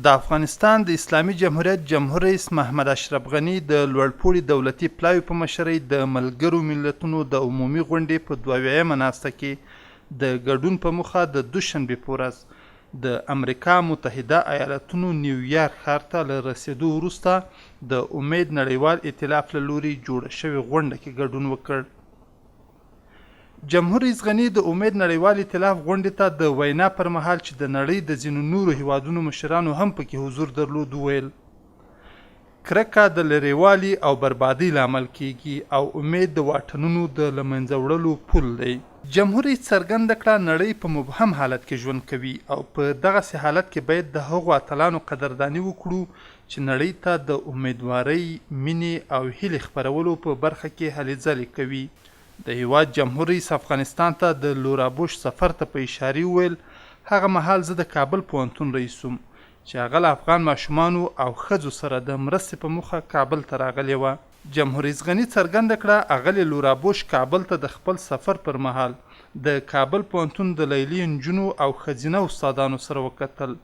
د افغانستان د اسلامي جمهوریت جمهور رئیس محمد اشرف غني د لوړپوړي دولتي پلاوي په مشرۍ د ملګرو ملتونو د عمومي غونډې په دوه ناسته کې د ګډون په موخه د دوشنبې په ورځ د امریکا متحده ایالتونو نیویارک ښار ته له رسېدو وروسته د امید نړیوال ائتلاف له لوري جوړه شوې غونډه کې ګډون وکړ. جمهور رئیس غني د امید نړیوال ائتلاف غونډې ته د وینا پر مهال چې د نړۍ د ځینو نورو هیوادونو مشرانو هم پکې حضور درلود وویل، کرکه د لرېوالي او بربادۍ لامل کېږي او امید د واټنونو د له منځه وړلو پول دی. جمهور رئیس څرګنده کړه، نړۍ په مبهم حالت کې ژوند کوي او په دغسې حالت کې باید د هغو اتلانو قدرداني وکړو چې نړۍ ته د امیدوارۍ، مینې او هیلې خپرولو په برخه کې هلې ځلې کوي. د هېواد جمهور رئیس افغانستان ته د لورا بوش سفر ته په اشارې وویل، هغه مهال زه د کابل پوهنتون رئیس وم چې هغه له افغان ماشومانو او ښځو سره د مرستې په موخه کابل ته راغلې وه. جمهور رئیس غني څرګنده کړه، اغلې لورا بوش کابل ته د خپل سفر پر مهال د کابل پوهنتون د لیلیې نجونو او ښځینه استادانو سره وکتل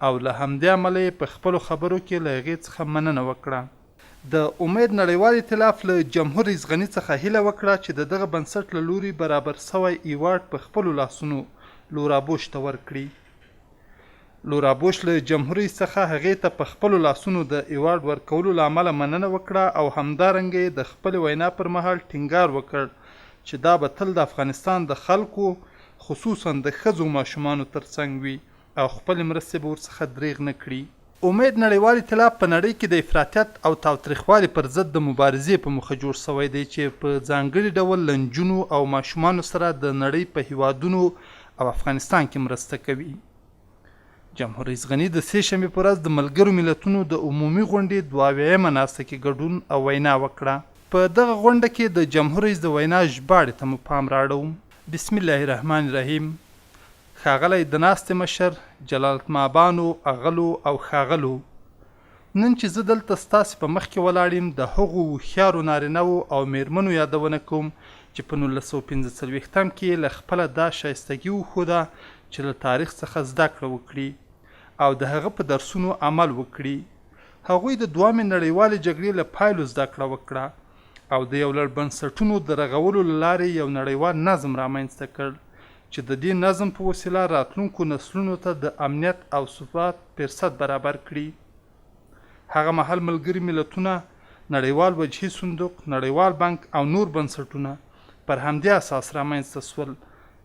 او له همدې امله یې په خپلو خبرو کې له هغې څخه مننه وکړه. د امید نړیوال ایتلاف له جمهور رئیس غني څخه هیله وکړه چې د دغه بنسټ له لوري برابر شوی ایوارډ په خپلو لاسونو لورا بوش ته ورکړي. لورا بوش له جمهور رئیس څخه هغې ته په خپلو لاسونو د ایوارډ ورکولو له امله مننه وکړه او همدارنګه یې د خپلې وینا پر مهال ټینګار وکړ چې دا به تل د افغانستان د خلکو خصوصاً د ښځو او ماشومانو ترڅنګ وي او خپلې مرستې به ورڅخه درېغ نه کړي. امید نړیوال ایتلاف په نړۍ کې د افراطیت او تاوتریخوالي پر ضد د مبارزې په موخه جوړ شوی دی چې په ځانګړي ډول له نجونو او ماشومانو سره د نړۍ په هیوادونو او افغانستان کې مرسته کوي. جمهور رئیس غني د سې شنبې په ورځ د ملګرو ملتونو د عمومي غونډې 72مه ناسته کې ګډون او وینا وکړه. په دغه غونډه کې د جمهور رئیس د وینا ژباړې ته مو پام رااړوم. بسم الله الرحمن الرحیم ښاغلی د ناستې مشر، جلالتمآبانو، اغلو او ښاغلو! نن چې زه دلته ستاسې په مخ کې ولاړ یم، د هغو هوښیارو نارینه وو او مېرمنو یادونه کوم چې په 1945 کې یې له خپله دا شایستګي وښوده چې له تاریخ څخه زده کړه وکړي او د هغه په درسونو عمل وکړي. هغوی د دوهمې نړیوالې جګړې له پایلو زده کړه وکړه او د یو لړ بنسټونو د رغولو له لارې یو نړیوال نظم رامنځته کړ چې د دې نظم په وسیله راتلونکو نسلونو ته د امنیت او ثبات فرصت برابر کړي. هغه مهال ملګري ملتونه، نړیوال وجهي صندوق، نړیوال بانک او نور بنسټونه پر همدې اساس رامنځته شول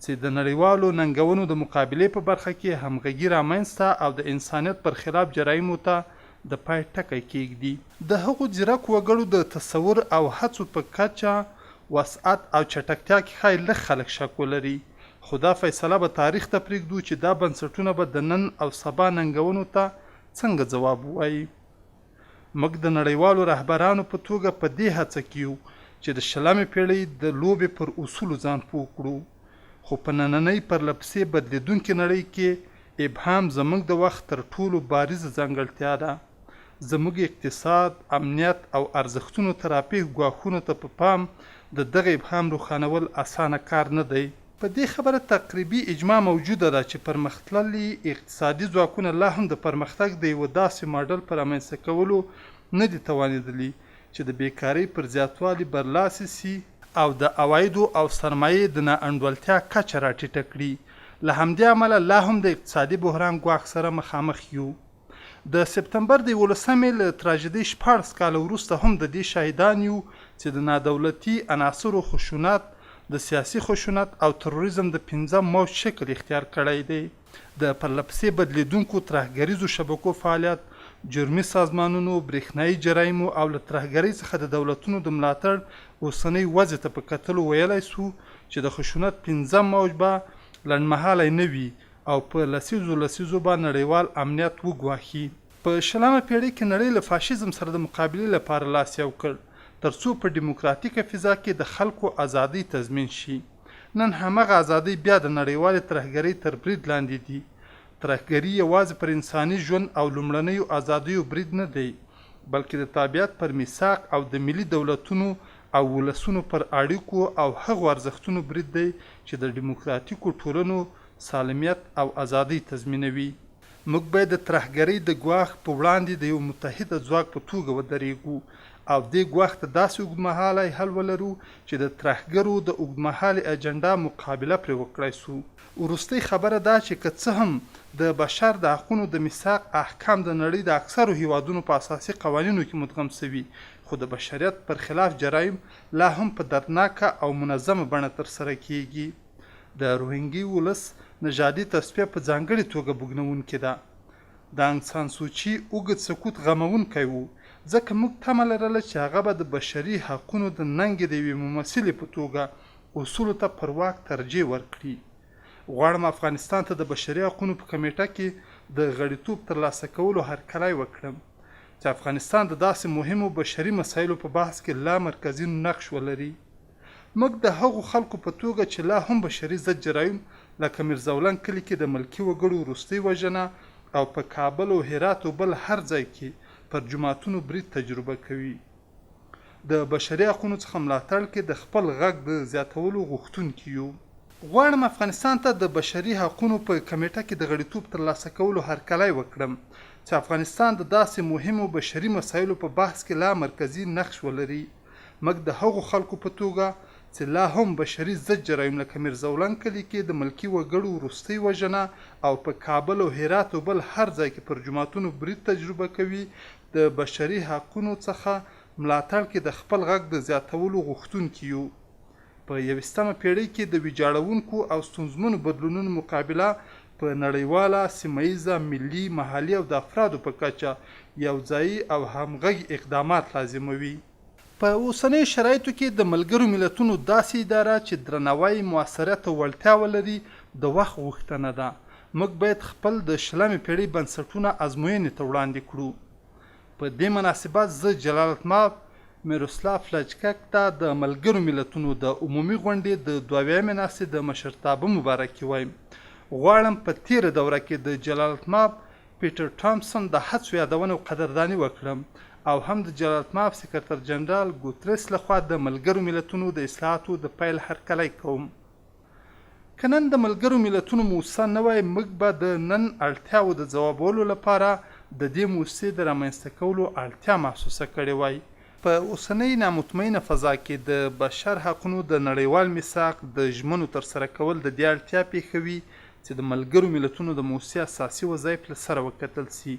چې د نړیوالو ننګونو د مقابلې په برخه کې همغږي رامنځته او د انسانیت پر خلاف جرایمو ته د پای ټکی کېږدي. د هغو ځیرکو وګړو د تصور او هڅو په کچه، وسعت او چټکتیا کې ښايي لږ خلک شک ولري، خو دا فیصله به تاریخ ته پرېږدو چې دا بنسټونه به د نن او سبا ننګونو ته څنګه ځواب ووايي. موږ د نړیوالو رهبرانو په توګه په دې هڅه کې یو چې د شلمې پېړۍ د لوبې پر اصولو ځان پوه کړو، خو په نننۍ پرلپسې بدلېدونکې نړۍ کې ابهام زموږ د وخت تر ټولو بارزه ځانګړتیا ده. زموږ اقتصاد، امنیت او ارزښتونو ته راپېښ ګواښونو ته په پام د دغه ابهام روښانول اسانه کار نه دی. په دې خبره تقریبي اجماع موجوده ده چې پرمختللي اقتصادي ځواکونه لا هم د پرمختګ د یوه داسې ماډل په رامنځته کولو نه دي توانېدلي چې د بېکارۍ پر زیاتوالي برلاسي سي او د عوایدو او سرمایې د نا انډولتیا کچه راټیټه کړي. له همدې امله لا هم د اقتصادي بحران ګواښ سره مخامخ یو. د سپتمبر د یولسمې له تراژیدۍ 16 کاله وروسته هم د دې شاهدان یو چې د نادولتي عناصرو خشونت د سیاسي خشونت او تروریزم د پنځم موج شکل اختیار کړی دی. د پرلپسې بدلېدونکو ترهګریزو شبکو فعالیت، جرمي سازمانونو، برېښنايي جرایمو او له ترهګرۍ څخه د دولتونو د ملاتړ اوسنۍ وضعې ته په کتلو ویلای شو چې د خشونت پنځم موج به لنډمهالی نه وي او په لسیزو لسیزو به نړیوال امنیت وګواښي. په شلمه پېړۍ کې نړۍ له فاشیزم سره د مقابلې لپاره لاس یو کړ، تر څو په ډیموکراتیکه فضا کې د خلکو ازادۍ تضمین شي. نن همغه ازادۍ بیا د نړیوالې ترهګرۍ تر برید لاندې دي. ترهګري یوازې پر انساني ژوند او لومړنیو ازادیو برید نه دی، بلکې د تابعیت پر میثاق او د ملي دولتونو او ولسونو پر اړیکو او هغو ارزښتونو برید دی چې د ډیموکراتیکو ټولنو سالمیت او ازادۍ تضمینوي. موږ باید د ترهګرۍ د ګواښ په وړاندې د یوه متحده ځواک په توګه ودرېږو او دې ګواښ ته داسې اوږدمهالی حل ولرو چې د ترهګرو د اوږدمهالې اجنډا مقابله پرې وکړای شو. وروستۍ خبره دا چې که څه هم د بشر د حقونو د میثاق احکام د نړۍ د اکثرو هېوادونو په اساسي قوانینو کې مدغم شوي، خو د بشریت پر خلاف جرایم لا هم په دردناکه او منظمه بڼه ترسره کېږي. د روهینګي ولس نژادي تصفیه په ځانګړې توګه بوږنوونکې ده. د انګ سان سوچي اوږد سکوت غموونکی و، ځکه موږ تمه لرله چې هغه به د بشري حقونو د ننګې د یوې ممثلې په توګه اصولو ته پر واک ترجیح ورکړي. غواړم افغانستان ته د بشري حقونو په کمېټه کې د غړیتوب ترلاسه کولو هرکلی وکړم، چې افغانستان د داسې مهمو بشري مسایلو په بحث کې لا مرکزي نقش ولري. موږ د هغو خلکو په توګه چې لا هم بشري ضد جرایم لکه میرزولنګ کلي کې د ملکي وګړو وروستۍ وژنه او په کابل او هرات او بل هر ځای کې پر جوماتونو برید تجربه کوي د بشري حقونو څخه ملاتړ کې د خپل غږ د زیاتولو غوښتونکي یو. غواړم افغانستان ته د بشري حقونو په کمېټه کې د غړیتوب ترلاسه کولو هرکلی وکړم چې افغانستان د داسې مهمو بشري مسایلو په بحث کې لا مرکزي نقش ولري. موږ د هغو خلکو په توګه چې لا هم بشري ضد جرایم لکه میرزولنګ کلي کې د ملکي وګړو وروستۍ وژنه او په کابل او هرات او بل هر ځای کې پر جوماتونو برید تجربه کوي د بشري حقونو څخه ملاتړ کې د خپل غږ د زیاتولو غوښتونکي یو. په یویشتمه پېړۍ کې د ویجاړونکو او ستونزمنو بدلونونو مقابله په نړیواله، سیمه ییزه، ملي، محلي او د افرادو په کچه یو ځايي او همغږي اقدامات لازموي. په اوسنیو شرایطو کې د ملګرو ملتونو داسې اداره چې درناوی، موثریت او وړتیا ولري، د وخت غوښتنه ده. موږ باید خپل د شلمې پېړۍ بنسټونه ازموینې ته وړاندې کړو. په دې مناسبت زه جلالتمآب میروسلاف لجکک ته د ملګرو ملتونو د عمومي غونډې د دوه اویایمې ناستې د مشرتابه مبارکي وایم. غواړم په تېره دوره کې د جلالتمآب پیټر ټامسن د هڅو یادونه او قدرداني وکړم او هم د جلالتمآب سکرتر جنرال ګوترس له خوا د ملګرو ملتونو د اصلاحاتو د پیل هرکلی کوم. که نن د ملګرو ملتونو موسسه نه وای، موږ به د نن اړتیاوو د ځوابولو لپاره د دې موسسې د رامنځته کولو اړتیا محسوسه کړې وای. په اوسنۍ نامطمئنه فضا کې د بشر حقونو د نړیوال میثاق د ژمنو ترسره کول د دې اړتیا پېښوي چې د ملګرو ملتونو د موسسې اساسي وظایف له سره وکتل شي،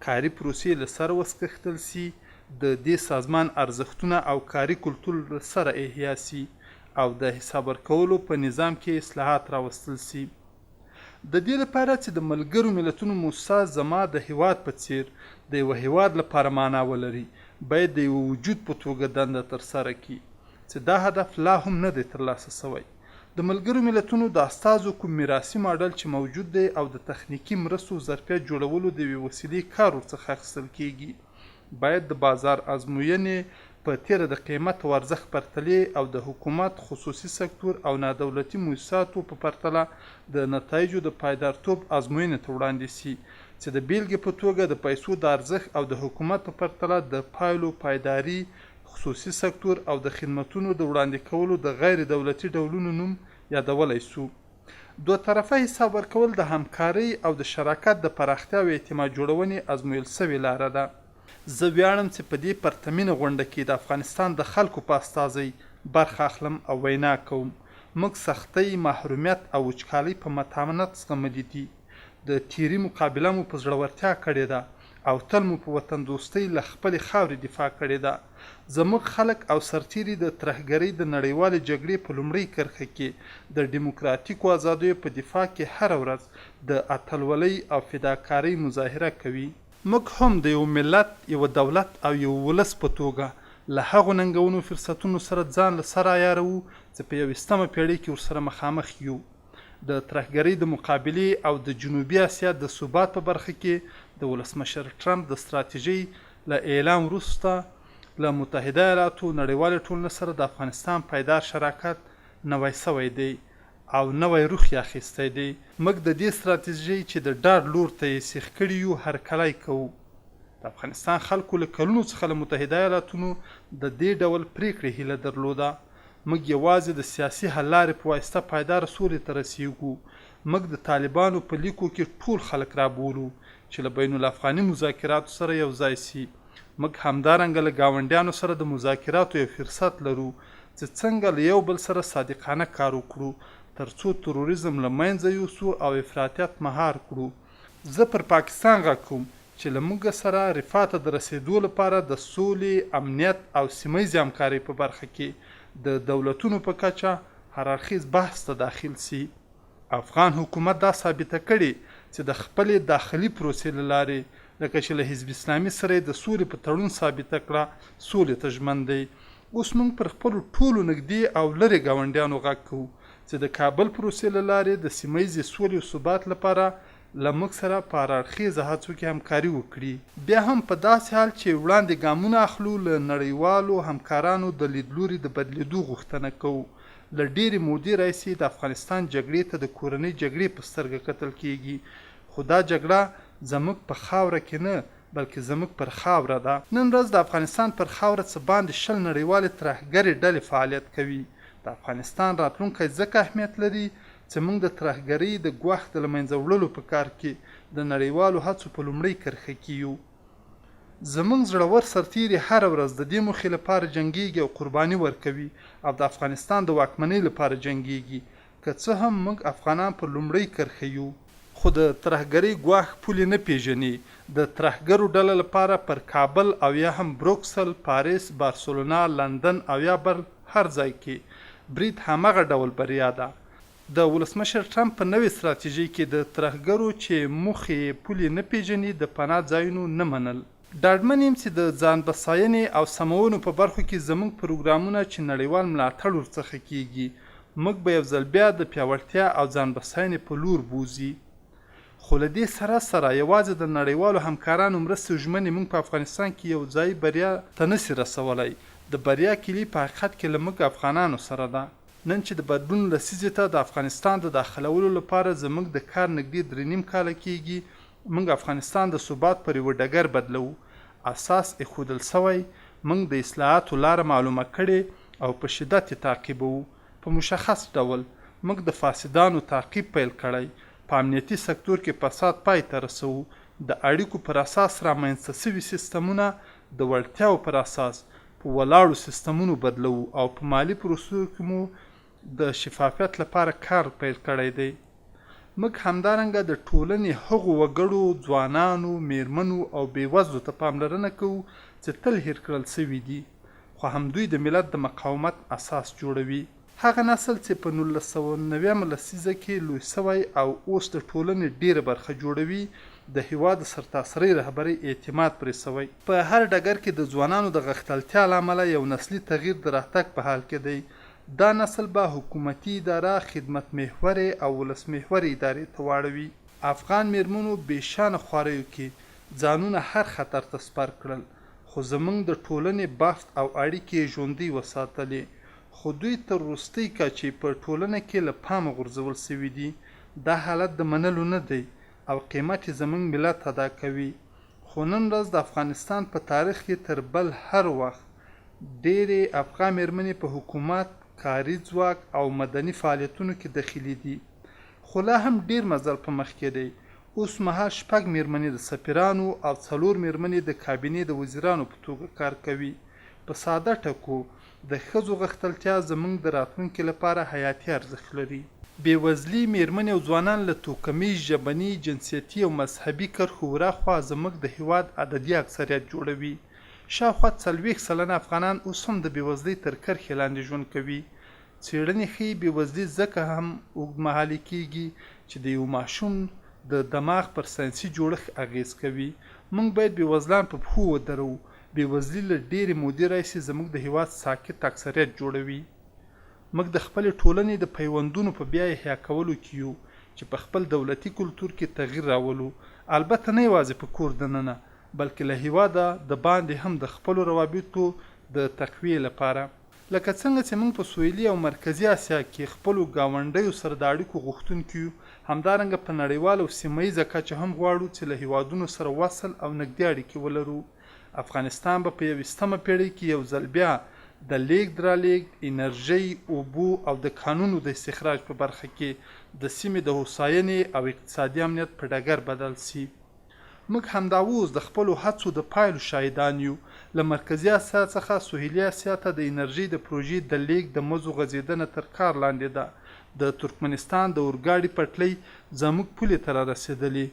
کاري پروسې له سره وسکښتل شي، د دې سازمان ارزښتونه او کاري کلتور له سره احیا شي او د حساب ورکولو په نظام کې اصلاحات راوستل شي. د دې لپاره چې د ملګرو ملتونو موسسه زما د هېواد په څېر د یوه هېواد لپاره معنا ولري، باید د یوه وجود په توګه دنده ترسره کړي، چې دا هدف لا هم نه دی ترلاسه شوی. د ملګرو ملتونو د استازو کوم میراثي ماډل چې موجود دی او د تخنیکي مرستو ظرفیت جوړولو د یوې وسیلې کار ورڅخه اخیستل کېږي، باید د بازار ازموینې، په تېره د قېمت او ارزښت پرتلې او د حکومت، خصوصي سکتور او نادولتي موسساتو په پرتله د نتایجو د پایدارتوب ازموینې ته وړاندې شي، چې د بېلګې په توګه د پیسو د ارزښت او د حکومت په پرتله د پایلو پایداري، خصوصي سکتور او د خدمتونو د وړاندې کولو د غیر دولتي ډولونو نوم یادولی شو. دوه طرفه حساب ورکول د همکارۍ او د شراکت د پراختیا او اعتماد جوړونې ازمویل شوې لاره ده. زه ویاړم چې په دې پرتمینه غونډه کې د افغانستان د خلکو په استازۍ برخه اخلم او وینا کوم. موږ سختۍ، محرومیت او وچکالۍ په متانت زغملي دي. د تیري مقابله مو په زړورتیا کړې ده او تل مو په وطن دوستۍ له خپلې خاورې دفاع کړې ده. زموږ خلک او سرتیري د ترهګرۍ د نړیوالې جګړې په لومړۍ کرښه کې د ډیموکراتیکو ازادیو په دفاع کې هره ورځ د اتلولۍ او فداکارۍ مظاهره کوي. موږ هم د یوه ملت، یوه دولت او یوه ولس په توګه له هغو ننګونو او فرصتونو سره ځان له سره عیاروو چې په یویشتمه پېړۍ کې ورسره مخامخ یو. د ترهګرۍ د مقابلې او د جنوبي اسیا د ثبات په برخه کې د ولسمشر ټرمپ د ستراتیژۍ له اعلان وروسته له متحده ایالاتو نړیوالې ټولنې سره د افغانستان پایدار شراکت نوی شوی دی او نوی رخ یې اخیستی دی. موږ د دې ستراتیژۍ چې د ډاډ لور ته یې سیخ کړي یو، هرکلی کوو. د افغانستان خلکو له کلونو څخه له متحده ایالاتونو د دې ډول پرېکړې هیله درلوده. موږ یوازې د سیاسي حل لارې په واسطه پایداره سولې ته رسېږو. موږ د طالبانو په لیکو کې ټول خلک رابولو چې له بین الافغاني مذاکراتو سره یو ځای سي. موږ همدارنګه له ګاونډیانو سره د مذاکراتو یو فرصت لرو چې څنګه له یو بل سره صادقانه کار وکړو تر څو تروریزم له منځه یوسو او افراطیت مهار کړو. زه پر پاکستان غږ کوم چې له موږ سره رفاه ته د رسېدو لپاره د سولې، امنیت او سیمه ییزې همکارۍ په برخه کې د دولتونو په کچه هر اړخیز بحث ته داخل سي. افغان حکومت دا ثابته کړې چې د خپلې داخلي پروسې له لارې، لکه چې له حزب اسلامي سره یې د سولې په تړون ثابته کړه، سولې ته ژمن دی. اوس موږ پر خپلو ټولو نږدې او لرې ګاونډیانو غږ کوو چې د کابل پروسې له لارې د سیمه ییزې سولې او ثبات لپاره له موږ سره په هراړخېزه هڅو کې همکاري وکړي. بیا هم په داسې حال چې وړاندې ګامونه اخلو، له نړیوالو همکارانو د لیدلوري د بدلېدو غوښتنه کوو. له ډېرې مودې راهیسې د افغانستان جګړې ته د کورنۍ جګړې په سترګه کتل کېږي، خو دا جګړه زموږ په خاوره کې نه، بلکې زموږ پر خاوره ده. نن ورځ د افغانستان پر خاوره څه باندې 20 نړیوالې ترهګرې ډلې فعالیت کوي. د افغانستان راتلونکی ځکه اهمیت لري چې موږ د ترهګرۍ د ګواښ د له منځه وړلو په کار کې د نړیوالو هڅو په لومړۍ کرښه کې یو. زموږ زړور سرتېري هره ورځ د دې موخې لپاره جنګېږي او قرباني ورکوي او د افغانستان د واکمنۍ لپاره جنګېږي. که څه هم موږ افغانان پر لومړۍ کرښه یو، خو د ترهګرۍ ګواښ پولې نه پېژني، د ترهګرو ډله لپاره پر کابل او یا هم بروکسل، پاریس، بارسلونا، لندن او یا بل هر ځای کې برید همغه ډول بریا ده. د ولسمشر ټرمپ په نوې ستراتیژۍ کې د ترهګرو چې موخې یې پولې نه پېژني د پناه ځایونو نه منل. ډاډمن یم چې د ځان بساینې او سمونو په برخو کې زموږ پروګرامونه چې نړیوال ملاتړ ورڅخه کېږي، موږ به یو ځل بیا د پیاوړتیا او ځان بساینې په لور بوځي. خو له دې سره سره یوازې د نړیوالو همکارانو مرستې او ژمنې موږ په افغانستان کې یو ځايي بریا ته نه شي رسولای. د بریا کیلي په حقیقت کې له موږ افغانانو سره ده. نن چې د بدلون لسیزې ته د افغانستان د داخلولو لپاره زموږ د کار نږدې درې نیم کاله کېږي، موږ افغانستان د ثبات پر یوه ډګر بدلوو. اساس اېښودل شوی، موږ د اصلاحاتو لاره معلومه کړې او په شدت یې تعقیبوو. په مشخص ډول، موږ د فاسدانو تعقیب پیل کړی، په امنیتي سکتور کې فساد پای ته رسوو، د اړیکو پر اساس رامنځته شوي سیستمونه د وړتیاوو پر اساس په ولاړو سیستمونو بدلوو او په مالي پروسو کې مو د شفافیت لپاره کار پیل کړی دی. موږ همدارنګه د ټولنې هغو وګړو، ځوانانو، مېرمنو او بې وزلو ته پاملرنه کوو چې تل هېر کړل شوي دي، خو همدوی د ملت د مقاومت اساس جوړوي. هغه نسل چې په 1990 مه لسیزه کې لوی شوی او اوس د ټولنې ډېره برخه جوړوي، د هېواد د سرتاسرۍ رهبرۍ اعتماد پرې شوی. په هر ډګر کې د ځوانانو د غښتلتیا له امله یو نسلي تغییر د راتګ په حال کې دی. دا نسل به حکومتي اداره خدمت محورې او ولس محورې ادارې ته واړوي. افغان مېرمنو بې شانه خواریو کې ځانونه هر خطر ته سپر کړل، خو زمونږ د ټولنې بافت او اړیکې یې ژوندۍ وساتلې. خو دوی تر وروستۍ کچې په ټولنه کې له پامه غورځول شوي دي. دا حالت د منلو نه دی او قېمت یې زمونږ ملت ادا کوي. خو نن ورځ د افغانستان په تاریخ کې تر بل هر وخت ډېرې افغا مېرمنې په حکومت، کاري ځواک او مدني فعالیتونو کې دخیلې دي. خو لا هم ډېر مزل په مخ کې دی. اوس مهال شپږ مېرمنې د سفیرانو او څلور مېرمنې د کابینې د وزیرانو په توګه کار کوي. په ساده ټکو، د ښځو غښتلتیا زمونږ د راتلونکې لپاره حیاتي ارزښت لري. بې وزلي، مېرمنې او ځوانان له توکمیز، ژبني، جنسیتي او مذهبي کرښو وراخوا زموږ د هېواد عددي اکثریت جوړوي. شاوخوا 40% افغانان اوس هم د بېوزلۍ تر کرښې لاندې ژوند کوي. څېړنې ښيي بېوزلي ځکه هم اوږدمهالې کېږي چې د یوه ماشوم د دماغ پر ساینسي جوړښت اغېز کوي. موږ باید بېوزلان په پښو ودروو. بېوزلي له ډېرې مودې راهیسې زموږ د هېواد ساکت اکثریت جوړوي. موږ د خپلې ټولنې د پیوندونو په بیا احیا کولو کې یو چې په خپل دولتي کلتور کې تغییر راولو، البته نه یوازې په کور دننه، بلکې له هېواده د باندې هم د خپلو روابطو د تقویې لپاره. لکه څنګه چې موږ په سویلي او مرکزي اسیا کې خپلو ګاونډیو سره د اړیکو غوښتونکي یو، همدارنګه په نړیواله او سیمه ییزه کچه هم غواړو چې له هېوادونو سره وصل او نږدې اړیکې ولرو. افغانستان به په یوویشتمه پېړۍ کې یو ځل بیا د لېږد رالېږد، انرژۍ، اوبو او د کانونو د استخراج په برخه کې د سیمې د هوساینې او اقتصادي امنیت په ډګر بدل سي. موږ همدا اوس د خپلو هڅو د پایلو شاهدان یو. له مرکزي اسیا څخه سهیلي اسیا ته د انرژۍ د پروژې د لېږد د مزو غځېدنه تر کار لاندې ده، د ترکمنستان د اورګاډي پټلۍ زموږ پولې ته رارسېدلې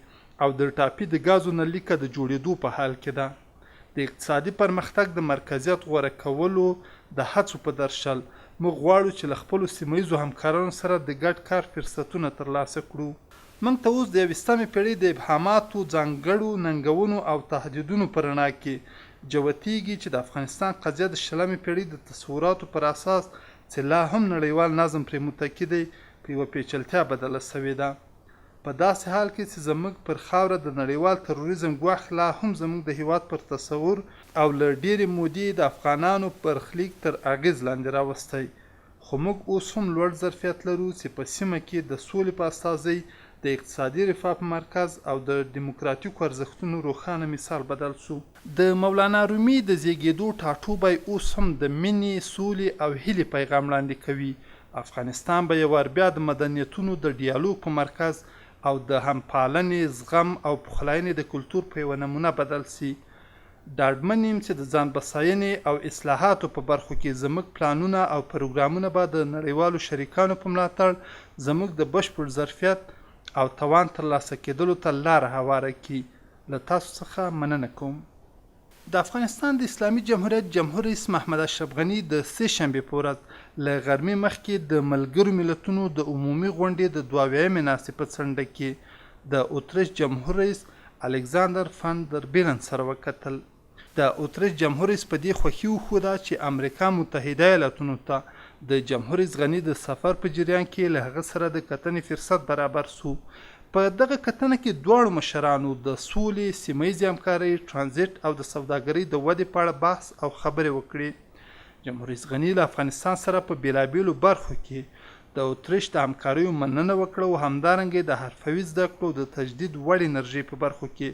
او د ټاپي د ګازو نللیکه د جوړېدو په حال کې ده. د اقتصادي پرمختګ د مرکزیت غوره کولو د هڅو په درشل، موږ غواړو چې له خپلو سیمه ییزو همکارانو سره د ګډ کار فرصتونه ترلاسه کړو. موږ ته اوس د یوویشتمې پېړۍ د ابهاماتو، ځانګړو ننګونو او تهدیدونو په رڼا کې جوتېږي چې د افغانستان قضیه د شلمې پېړۍ د تصوراتو پر اساس چې لا هم نړیوال نظم پرې متکي دی، په یوه پېچلتیا بدله شوې ده. په داسې حال کې چې زموږ پر خاوره د نړیوال تروریزم ګواښ لا هم زموږ د هیواد پر تصور او له ډېرې مودې یې د افغانانو برخلیک تر اغېز لاندې راوستی، خو موږ اوس هم لوړ ظرفیت لرو چې په سیمه کې د سولې په استازۍ، د اقتصادي رفاه په مرکز او د ډیموکراتیکو ارزښتونو روښانه مثال بدل شو. د مولانا رومي د زېږېدو ټاټوبی اوس هم د مینې، سولې او هیلې پیغام وړاندې کوي. افغانستان به یو وار بیا د مدنیتونو د ډیالوګ په مرکز او د همپالنې، زغم او پخلاینې د کلتور په یوه نمونه بدل شي. ډاډمن یم چې د ځان بساینې او اصلاحاتو په برخو کې زموږ پلانونه او پروګرامونه به د نړیوالو شریکانو په ملاتړ زموږ د بشپړ ظرفیت او توان ترلاسه کېدلو ته لاره هواره کړي. له تاسو څخه مننه کوم. د افغانستان د اسلامي جمهوریت جمهور رئیس محمد اشرف غني د سې شنبې په ورځ له غرمې مخکې د ملګرو ملتونو د عمومي غونډې د 72مې ناستې په څنډه کې د اتریش جمهور رئیس الکساندر فن در بیلن سره وکتل. د اتریش جمهور رئیس په دې خوښي وښوده چې امریکا متحده ایالتونو ته د جمهور رئیس غني د سفر په جریان کې له هغه سره د کتنې فرصت برابر شو. په دغه کتنه کې دواړو مشرانو د سولې، سیمه ییزې همکارۍ، ټرانزیټ او د سوداګرۍ د ودې په اړه بحث او خبرې وکړې. جمهور رئیس غني له افغانستان سره په بېلابېلو برخو کې د اتریش د همکاریو مننه وکړه او همدارنګه یې د حرفوي زده کړو او د تجدید وړ انرژۍ په برخو کې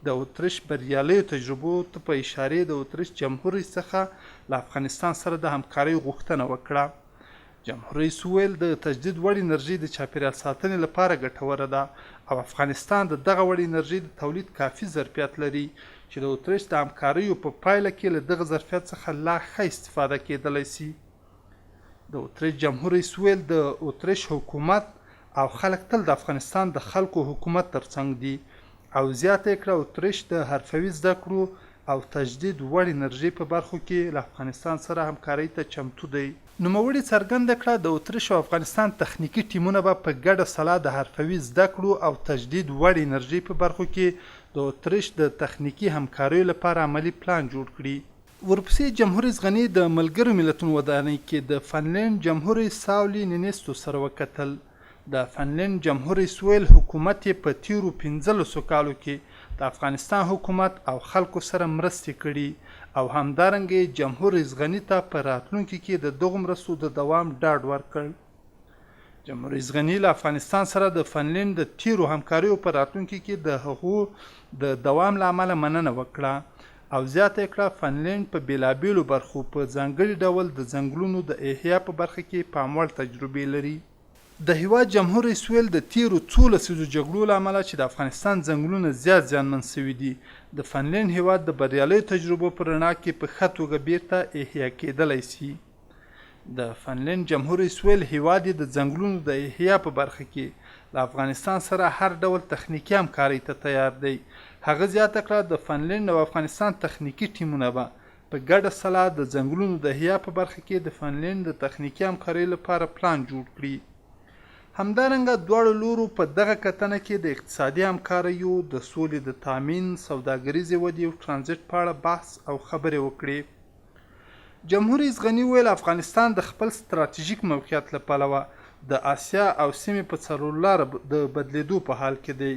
د اتریش بریالیو تجربو ته په اشارې د اتریش جمهور رئیس څخه له افغانستان سره د همکاریو غوښتنه وکړه. جمهور رئیس وویل، د تجدید وړ انرژي د چاپېریال ساتنې لپاره ګټوره ده او افغانستان د دغه وړ انرژۍ د تولید کافي ظرفیت لري چې د اتریش د همکاریو په پایله کې له دغه ظرفیت څخه لا ښه استفاده کېدلی شي. د اتریش جمهور رئیس وویل، د اتریش حکومت او خلک تل د افغانستان د خلکو حکومت ترڅنګ دي او زیاته یې کړه، اتریش د حرفوي زده کړو او تجدید وړ انرژۍ په برخو کې له افغانستان سره همکارۍ ته چمتو دی. نوموړي څرګنده کړه، د اتریش او افغانستان تخنیکي ټیمونه به په ګډه سلا د حرفوي زده کړو او تجدید وړ انرژۍ په برخو کې د اتریش د تخنیکي همکاریو لپاره عملي پلان جوړ کړي. ورپسې جمهور رئیس غني د ملګرو ملتونو ودانۍ کې د فنلنډ جمهور رئیس ساولي نینیستو سره وکتل. د فنلنډ جمهور رئیس وویل، حکومت یې په تېرو پنځلسو کالو کې د افغانستان حکومت او خلکو سره مرستې کړي او همدارنګه یې جمهور رئیس غني ته په راتلونکي کې د دغو مرستو د دوام ډاډ ورکړ. جمهور رئیس غني له افغانستان سره د فنلنډ د تېرو همکاریو په راتلونکي کې د هغو د دوام له امله مننه وکړه او زیاته یې کړه، فنلنډ په بېلابېلو برخو په ځانګړي ډول د ځنګلونو د احیا په برخه کې پاموړ تجربې لري. د هېواد جمهور رئیس وویل، د تېرو څو لسیزو جګړو له امله چې د افغانستان ځنګلونه زیات زیانمن شوي دي، د فنلنډ هېواد د بریالیو تجربو په رڼا کې په ښه توګه بېرته احیا کېدلی شي. د فنلنډ جمهور رئیس وویل، هېواد یې د ځنګلونو د احیا په برخه کې له افغانستان سره هر ډول تخنیکي همکارۍ ته تیار دی. هغه زیاته کړه، د فنلنډ او افغانستان تخنیکي ټیمونه به په ګډه سلا د ځنګلونو د احیا په برخه کې د فنلنډ د تخنیکي همکاریو لپاره پلان جوړ کړي. همدارنګه دواړو لورو په دغه کتنه کې د اقتصادي همکاریو، د سولې د تامین، سوداګریزې ودې او ټرانزیټ په اړه بحث او خبرې وکړې. جمهور رئیس غني وویل، افغانستان د خپل ستراتیژیک موقعیت له پلوه د اسیا او سیمې په څلورلاره د بدلېدو په حال کې دی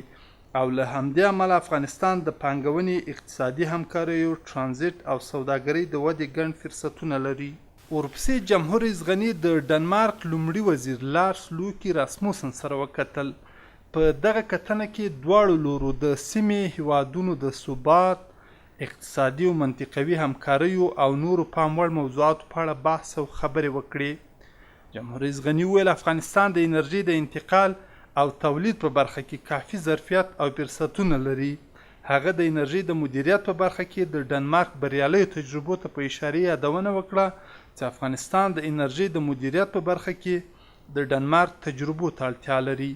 او له همدې امله افغانستان د پانګونې، اقتصادي همکاریو، ټرانزیټ او سوداګرۍ د ودې ګڼ فرصتونه لري. ورپسې جمهور رئیس غني د ډنمارک لومړي وزیر لارس لوکي راسموسن سره وکتل. په دغه کتنه کې دواړو لورو د سیمې هېوادونو د ثبات، اقتصادي او منطقوي همکاریو او نورو پام وړ موضوعاتو په اړه بحث او خبرې وکړې. جمهور رئیس غني وویل، افغانستان د انرژۍ د انتقال او تولید په برخه کې کافي ظرفیت او فرصتونه لري. هغه د انرژۍ د مدیریت په برخه کې د ډنمارک بریالیو تجربو ته په اشارې یادونه وکړه چې افغانستان د انرژۍ د مدیریت په برخه کې د ډنمارک تجربو ته اړتیا لري.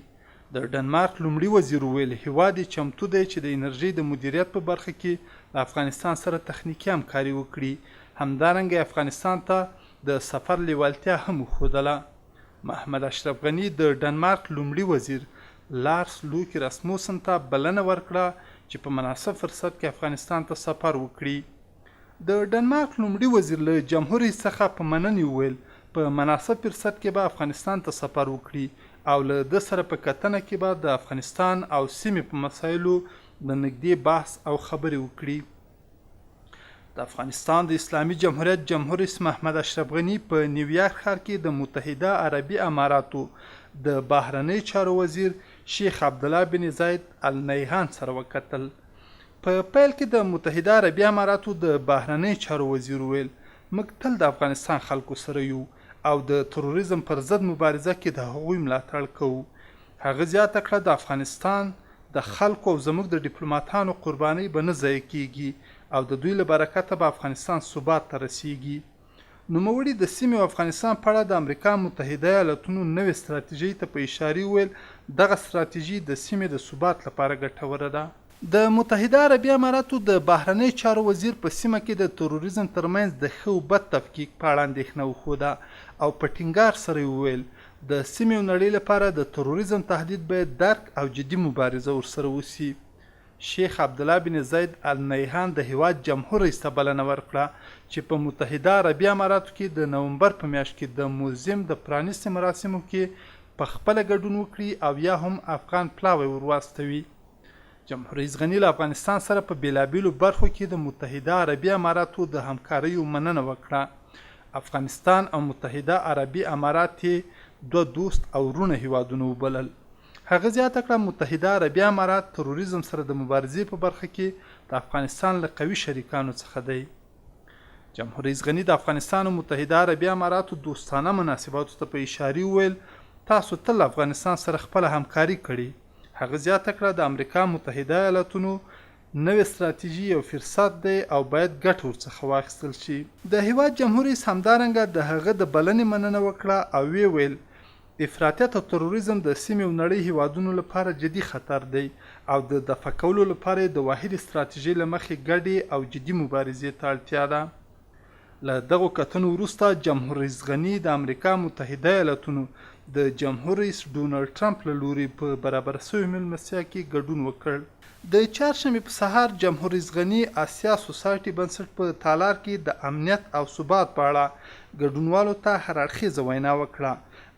د ډنمارک لومړي وزیر وویل، هېواد یې چمتو دی چې د انرژۍ د مدیریت په برخه کې له افغانستان سره تخنیکي همکاري وکړي، همدارنګه یې افغانستان ته د سفر لېوالتیا هم وښودله. محمد اشرف غني د ډنمارک لومړي وزیر لارس لوکي راسموسن ته بلنه ورکړه چې په مناسب فرصت کې افغانستان ته سفر وکړي. د ډنمارک لومړي وزیر له جمهور رئیس څخه په مننې وویل، په مناسب فرصت کې به افغانستان ته سفر وکړي او له ده سره په کتنه کې به د افغانستان او سیمې په مسایلو له نږدې بحث او خبرې وکړي. د افغانستان د اسلامي جمهوریت جمهور رئیس محمد اشرف غني په نیویارک ښار کې د متحده عربي اماراتو د بهرنیو چارو وزیر شیخ عبدالله بن زاید النیهان سره وکتل. په پیل کې د متحده عربي اماراتو د بهرنیو چارو وزیر وویل، موږ تل د افغانستان خلکو سره یو او د تروریزم پر ضد مبارزه کې د هغوی ملاتړ کوو. هغه زیاته کړه، د افغانستان د خلکو او زموږ د ډیپلوماتانو قربانۍ به نه ضایع کېږي او د دوی له برکته به افغانستان ثبات ته رسېږي. نوموړي د سیمې او افغانستان په اړه د امریکا متحده ایالتونو نوې ستراتیژۍ ته په اشارې وویل، دغه ستراتیژي د سیمې د ثبات لپاره ګټوره ده. د متحده عربي اماراتو د بهرنیو چارو وزیر په سیمه کې د تروریزم ترمنځ د ښه او بد تفکیک په اړه اندېښنه وښوده او په ټینګار سره یې وویل، د سیمې او نړۍ لپاره د تروریزم تهدید باید درک او جدي مبارزه ورسره وشي. شیخ عبدالله بن زید النیهان د هیواد جمهور رئیس ته بلنه ورکړه چې په متحده عربي اماراتو کې د نومبر په میاشت کې د موزیم د پرانیستې مراسمو کې په خپله ګډون وکړي او یا هم افغان پلاوی ورواستوي. جمهور رئیس غني له افغانستان سره په بېلابېلو برخو کې د متحده عربي اماراتو د همکاریو مننه وکړه. افغانستان او متحده عربي امارات یې دوه دوست او وروڼه هېوادونه وبلل. هغه زیاته کړه، متحده عربي امارات تروریزم سره د مبارزې په برخه کې د افغانستان له قوي شریکانو څخه دی. جمهور رئیس غني د افغانستان او متحده عربي اماراتو دوستانه مناسباتو ته په اشارې وویل، تاسو تل له افغانستان سره خپله همکاري کړې. هغه زیاته کړه، د امریکا متحده ایالتونو نوې ستراتیژي یو فرصت دی او باید ګټه ورڅخه واخیستل شي. د هېواد جمهور رئیس همدارنګه د هغه د بلنې مننه وکړه او ویې ویل، افراطیت او تروریزم د سیمې او نړۍ هېوادونو لپاره جدي خطر دی او د دفع کولو لپاره یې د واحدې ستراتیژۍ له مخې ګډې او جدي مبارزې ته اړتیا ده. له دغو کتنو وروسته جمهور رئیس غني د امریکا متحده ایالتونو د جمهور رئیس ډونالډ ټرمپ له لوري په برابره شوې مېلمستیا کې ګډون وکړ. د چهارشنبې په سهار جمهور رئیس غني اسیا سوسایټي بنسټ په تالار کې د امنیت او ثبات په اړه ګډونوالو ته هر اړخیزه وینا وکړه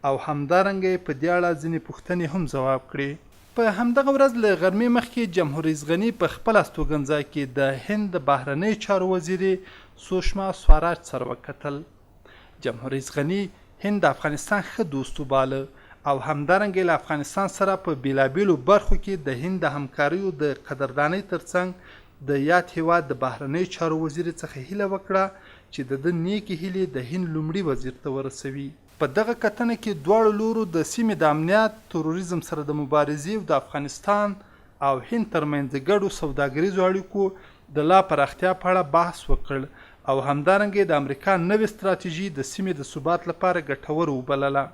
او همدارنګه یې په دې اړه ځینې پوښتنې هم ځواب کړې. په همدغه ورځ له غرمې مخکې جمهور رئیس غني په خپل استوګنځای کې د هند د بهرنیو چارو وزیرې سوشما سواراج سره وکتل. جمهور رئیس غني هند د افغانستان ښه دوست وباله او همدارنګه یې له افغانستان سره په بېلابېلو برخو کې د هند د همکاریو د قدردانۍ ترڅنګ د یاد هېواد د بهرنیو چارو وزیرې څخه هیله وکړه چې د ده نېکې هیلې د هند لومړي وزیر ته ورسوي. په دغه کتنه کې دواړو لورو د سیمې د امنیت، تروریزم سره د مبارزې او د افغانستان او هند ترمنځ د ګډو سوداګریزو اړیکو د لا پراختیا په اړه بحث وکړ او همدارنګه یې د امریکا نوې ستراتیژي د سیمې د ثبات لپاره ګټوره وبلله.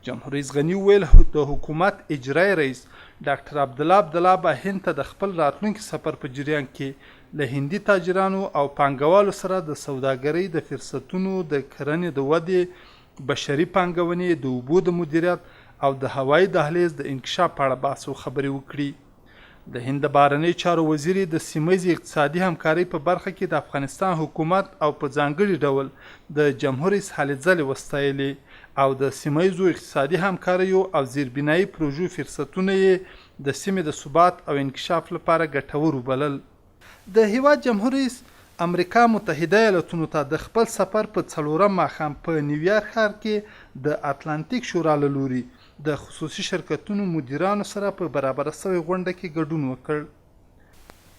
جمهور رئیس غني وویل، د حکومت اجرائیه رئیس ډاکټر عبدالله عبدالله به هند ته د خپل راتلونکي سفر په جریان کې له هندي تاجرانو او پانګوالو سره د سوداګرۍ د فرصتونو، د کرنې د ودې، بشري پانګونې، د اوبو د مدیریت او د هوایي دهلیز د انکشاف په اړه بحث او خبرې وکړي. د هند د بهرنیو چارو وزیرې د سیمه ییزې اقتصادي همکارۍ په برخه کې د افغانستان حکومت او په ځانګړي ډول د جمهور رئیس هلې ځلې وستایلې او د سیمه ییزو اقتصادي همکاریو او زیربنایي پروژو فرصتونه یې د سیمې د ثبات او انکشاف لپاره ګټور وبلل. د هېواد جمهور رئیس امریکا متحده ایالتونو ته د خپل سفر په څلورم ماښام په نیویارک ښار کې د اتلانتیک شورا له لوري د خصوصي شرکتونو مدیرانو سره په برابره شوې غونډه کې ګډون وکړ.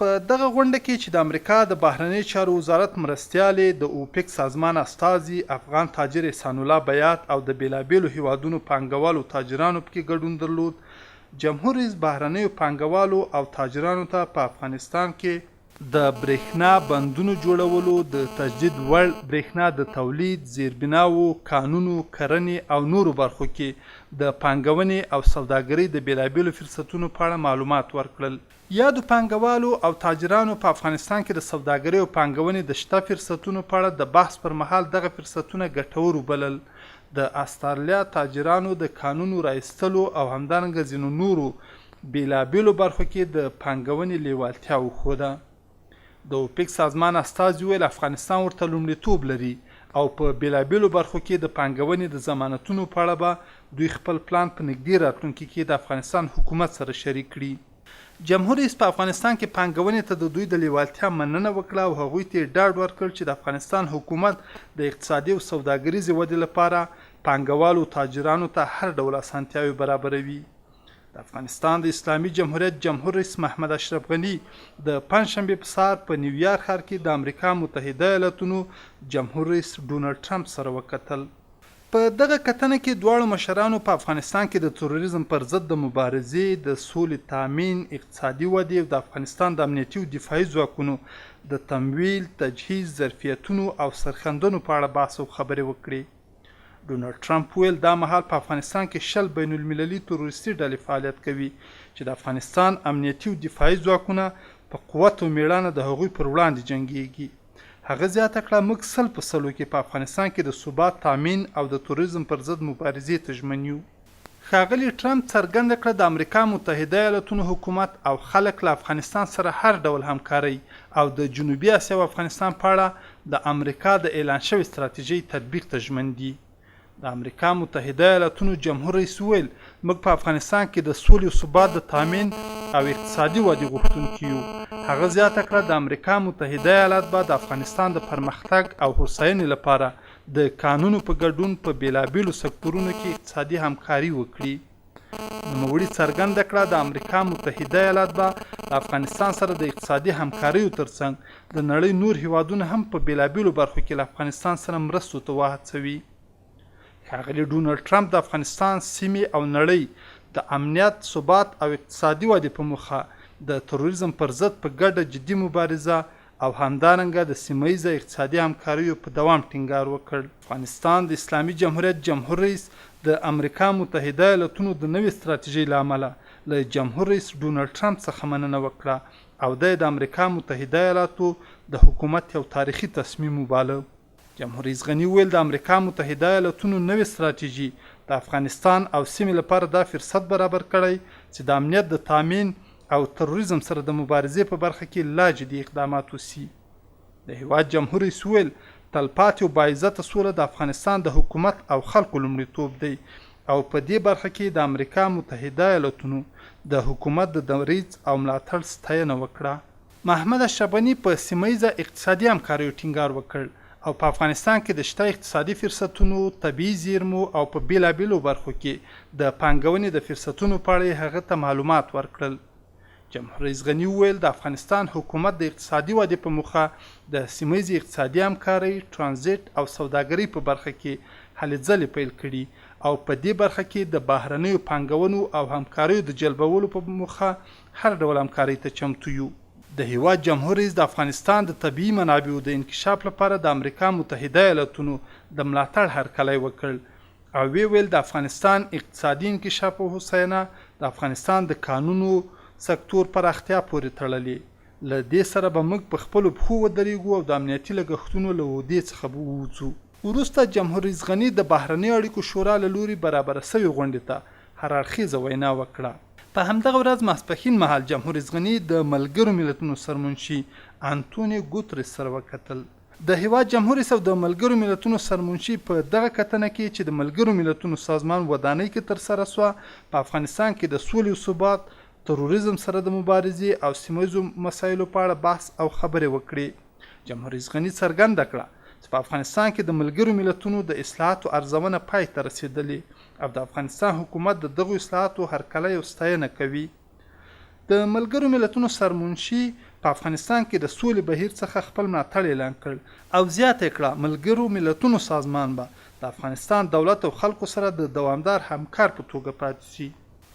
په دغه غونډه کې چې د امریکا د بهرنیو چارو وزارت مرستیالې، د اوپک سازمان استازي، افغان تاجر احسان الله بیات او د بېلابېلو هېوادونو پانګوالو تاجرانو پکې ګډون درلود، جمهور رئیس بهرنیو پانګوالو او تاجرانو ته په افغانستان کې د برېښنا بندونو جوړولو، د تجدید وړ برېښنا د تولید، زیربناوو، کانونو، کرنې او نورو برخو کې د پانګونې او سوداګرۍ د بېلابېلو فرصتونو په اړه معلومات ورکړل. یادو پانګوالو او تاجرانو په افغانستان کې د سوداګرۍ او پانګونې د شته فرصتونو په اړه د بحث پر مهال دغه فرصتونه ګټور وبلل. د استرلیا تاجرانو د کانونو را ایستلو او همدارنګه ځینو نورو بېلابېلو برخو کې د پانګونې لېوالتیا وښوده. د اوپک سازمان استازي وویل، افغانستان ورته لومړیتوب لري او په بېلابېلو برخو کې د پانګونې د ضمانتونو په اړه به دوی خپل پلان په نږدې راتلونکي کې د افغانستان حکومت سره شریک کړي. جمهور رئیس په افغانستان کې پانګونې ته د دوی د لېوالتیا مننه وکړه او هغوی ته یې ډاډ ورکړ چې د افغانستان حکومت د اقتصادي او سوداګریزې ودې لپاره پانګوالو تاجرانو ته هر ډول اسانتیاوې برابروي. د افغانستان د اسلامي جمهوریت جمهور رئیس محمد اشرف غني د پنجشنبې په سهار په نیویارک ښار کې د امریکا متحده ایالتونو جمهور رئیس ډونالډ ټرمپ سره وکتل. په دغه کتنه کې دواړو مشرانو په افغانستان کې د تروریزم پر ضد د مبارزې، د سولې تامین، اقتصادي ودې او د افغانستان د امنیتي او دفاعي ځواکونو د تمویل، تجهیز، ظرفیتونو او سرښندنو په اړه بحث او خبرې وکړې. ډونالډ ټرمپ وویل، دا مهال په افغانستان کې 20 بین المللي تروریستي ډلې فعالیت کوي چې د افغانستان امنیتي او دفاعي ځواکونه په قوت او مېړانه د هغوی پر وړاندې جنګېږي. هغه زیاته کړه، موږ 100 په سلو کې په افغانستان کې د ثبات تامین او د تروریزم پر ضد مبارزې ته ژمن یو. ښاغلي ټرمپ څرګنده کړه، د امریکا متحده ایالتونو حکومت او خلک له افغانستان سره هر ډول همکارۍ او د جنوبي اسیا او افغانستان په اړه د امریکا د اعلان شوې ستراتیژۍ تطبیق ته ژمن دي. د امریکا متحده ایالتونو جمهور رئیس وویل، موږ په افغانستان کې د سولې او ثبات د تامین او اقتصادي ودې غوښتونکي یو. هغه زیاته کړه، د امریکا متحده ایالات به د افغانستان د پرمختګ او هوساینې لپاره د کانونو په ګډون په بېلابېلو سکتورونو کې اقتصادي همکاري وکړي. نوموړي څرګنده کړه، د امریکا متحده ایالات به له افغانستان سره د اقتصادي همکاریو ترڅنګ د نړۍ نور هېوادونه هم په بېلابېلو برخو کې له افغانستان سره مرستو ته وهڅوي. ښاغلي ډونالډ ټرمپ د افغانستان، سیمې او نړۍ د امنیت، ثبات او اقتصادي ودې په موخه د تروریزم پر ضد په ګډه جدي مبارزه او همدارنګه د سیمه ییزه اقتصادي همکاریو په دوام ټینګار وکړ. افغانستان د اسلامي جمهوریت جمهور رئیس د امریکا متحده ایالتونو د نوې ستراتیژۍ له امله له جمهور رئیس ډونالډ ټرمپ څخه مننه وکړه او دا یې د امریکا متحده ایالاتو د حکومت یو تاریخي تصمیم وباله. جمهور رئیس غني وویل، د امریکا متحده ایالتونو نوې ستراتیژي د افغانستان او سیمې لپاره دا فرصت برابر کړی چې د امنیت د تامین او تروریزم سره د مبارزې په برخه کې لا جدي اقدامات وشي. د هېواد جمهور رئیس وویل، تلپاتې او باعزته سوله د افغانستان د حکومت او خلکو لومړیتوب دی او په دې برخه کې د امریکا متحده ایالتونو د حکومت د دریځ او ملاتړ ستاینه وکړه. محمد اشرف غني په سیمه ییزه اقتصادي همکاریو ټینګار وکړ او په افغانستان کې د شته اقتصادي فرصتونو، طبیعي زیرمو او په بېلابېلو برخو کې د پانګونې د فرصتونو په اړه یې هغه ته معلومات ورکړل. جمهور رئیس غني وویل، د افغانستان حکومت د اقتصادي ودې په موخه د سیمه ییزې اقتصادي همکارۍ، ټرانزیټ او سوداګرۍ په برخه کې هلې ځلې پیل کړي او په دې برخه کې د بهرنیو پانګونو او همکاریو د جلبولو په موخه هر ډول همکارۍ ته چمتو یو. د هېواد جمهور رئیس د افغانستان د طبیعي منابعو د انکشاف لپاره د امریکا متحده ایالتونو د ملاتړ هرکلی وکړ او ویې ویل، د افغانستان اقتصادي انکشاف او هوساینه د افغانستان د کانونو سکتور پراختیا پورې تړلې، له دې سره به موږ په خپلو پښو ودرېږو او د امنیتي لګښتونو له عهدې څخه به ووځو. وروسته جمهور رئیس غني د بهرنیو اړیکو شورا له لوري برابره شوې غونډې ته هر اړخیزه وینا وکړه. په همدغه ورځ ماسپښین مهال جمهور رئیس غني د ملګرو ملتونو سرمنشي انتونیو ګوتریس سره وکتل. د هېواد جمهور رئیس او د ملګرو ملتونو سرمنشي په دغه کتنه کې چې د ملګرو ملتونو سازمان ودانۍ کې ترسره شوه، په افغانستان کې د سولې او ثبات، تروریزم سره د مبارزې او سیمه ییزو مسایلو په اړه بحث او خبرې وکړې. جمهور رئیس غني څرګنده کړه چې په افغانستان کې د ملګرو ملتونو د اصلاحاتو ارزونه پای ته رسېدلې او د افغانستان حکومت د دغو اصلاحاتو هرکلی او ستاینه کوي. د ملګرو ملتونو سرمنشي په افغانستان کې د سولې بهیر څخه خپل ملاتړ اعلان کړ او زیاته یې کړه، ملګرو ملتونو سازمان به د افغانستان دولت او خلکو سره د دوامدار همکار په توګه پاتې شي.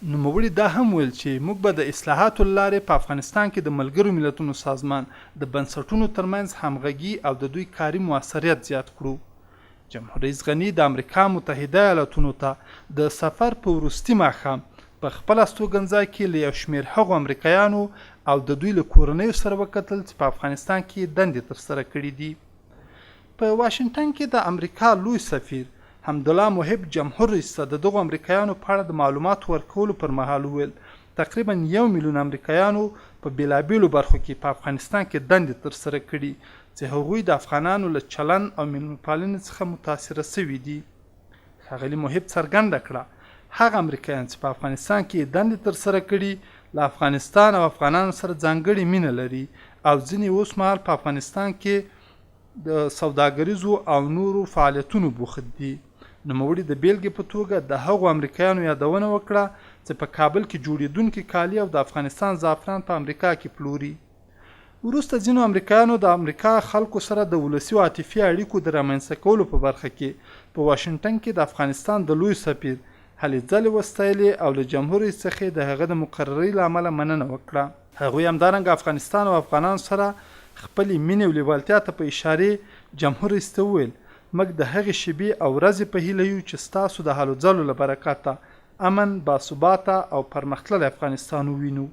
نوموړي دا هم وویل چې موږ به د اصلاحاتو له لارې په افغانستان کې د ملګرو ملتونو سازمان د بنسټونو ترمنځ همغږي او د دوی کاري موثریت زیات کړو. جمهوررئیس غني د امریکا متحده ایالتونو ته د سفر په وروستي ماښام په خپل استوګنځای کې له یو شمېر هغو امریکایانو او د دوی له کورنیو سره وکتل چې په افغانستان کې یې دندې ترسره کړې دي. په واشنګټن کې د امریکا لوی سفیر حمدالله محب جمهور رئیس ته د دغو امریکایانو په اړه د معلوماتو ورکولو پر مهال وویل، تقریباً یو میلیون امریکایانو په بېلابېلو برخو کې په افغانستان کې دندې ترسره کړي چې هغوی د افغانانو له چلند او مېلمه پالنې څخه متاثره شوي دي. ښاغلي محب څرګنده کړه، هغه امریکایان چې په افغانستان کې یې دندې ترسره کړي، له افغانستان او افغانانو سره ځانګړې مینه لري او ځینې یې اوسمهال په افغانستان کې د سوداګریزو او نورو فعالیتونو بوخت دي. نوموړي د بېلګې په توګه د هغو امریکایانو یادونه وکړه چې په کابل کې جوړېدونکي کالي او د افغانستان زعفران په امریکا کې پلوري. وروسته ځینو امریکایانو د امریکا خلکو سره د ولسي او عاطفي اړیکو د رامنځته کولو په برخه کې په واشنګټن کې د افغانستان د لوی سفیر هلې ځلې وستایلې او له جمهور رئیس څخه یې د هغه د مقررۍ له امله مننه وکړه. هغوی همدارنګه افغانستان او افغانانو سره خپلې مینې او لیوالتیا ته په اشارې جمهور رئیس ته وویل، موږ د هغې شیبې او ورځې په هیله یو چې ستاسو د هلو ځلو له برکته امن، باثباته او پرمختللی افغانستان ووینو.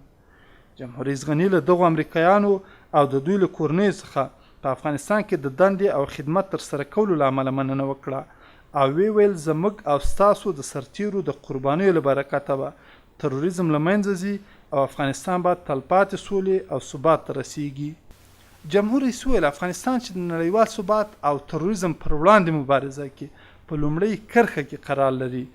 جمهور رئیس غني له دغو امریکایانو او د دوی له کورنیو څخه په افغانستان کې د دندې او خدمت ترسره کولو له امله مننه وکړه او ویې ویل، زموږ او ستاسو د سرتیرو د قربانیو له برکته به تروریزم له منځه ځي او افغانستان به تلپاتې سولې او ثبات ته رسیږي. جمهور رئیس وویل، افغانستان چې د نړیوال ثبات او تروریزم پر وړاندې مبارزه کې په لومړۍ کرښه کې قرار لري،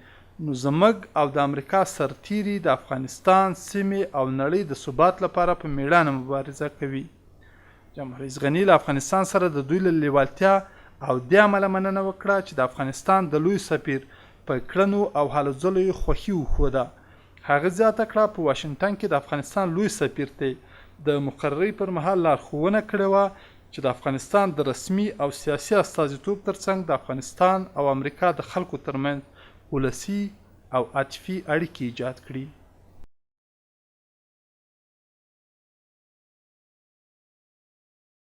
نو زموږ او د امریکا سرتیري د افغانستان، سیمې او نړۍ د ثبات لپاره په میړانه مبارزه کوي. جمهور رئیس غني له افغانستان سره د دوی له لیوالتیا او دې امله مننه وکړه چې د افغانستان د لوی سفیر په کړنو او هلو ځلو یې خوښي وښوده. هغه زیاته کړه، په واشنګټن کې د افغانستان لوی سفیر ته یې د مقررۍ پر مهال لارښوونه کړې وه چې د افغانستان د رسمي او سیاسي استازیتوب ترڅنګ د افغانستان او امریکا د خلکو ترمنځ ولسي او عاطفي اړیکې ایجاد کړي.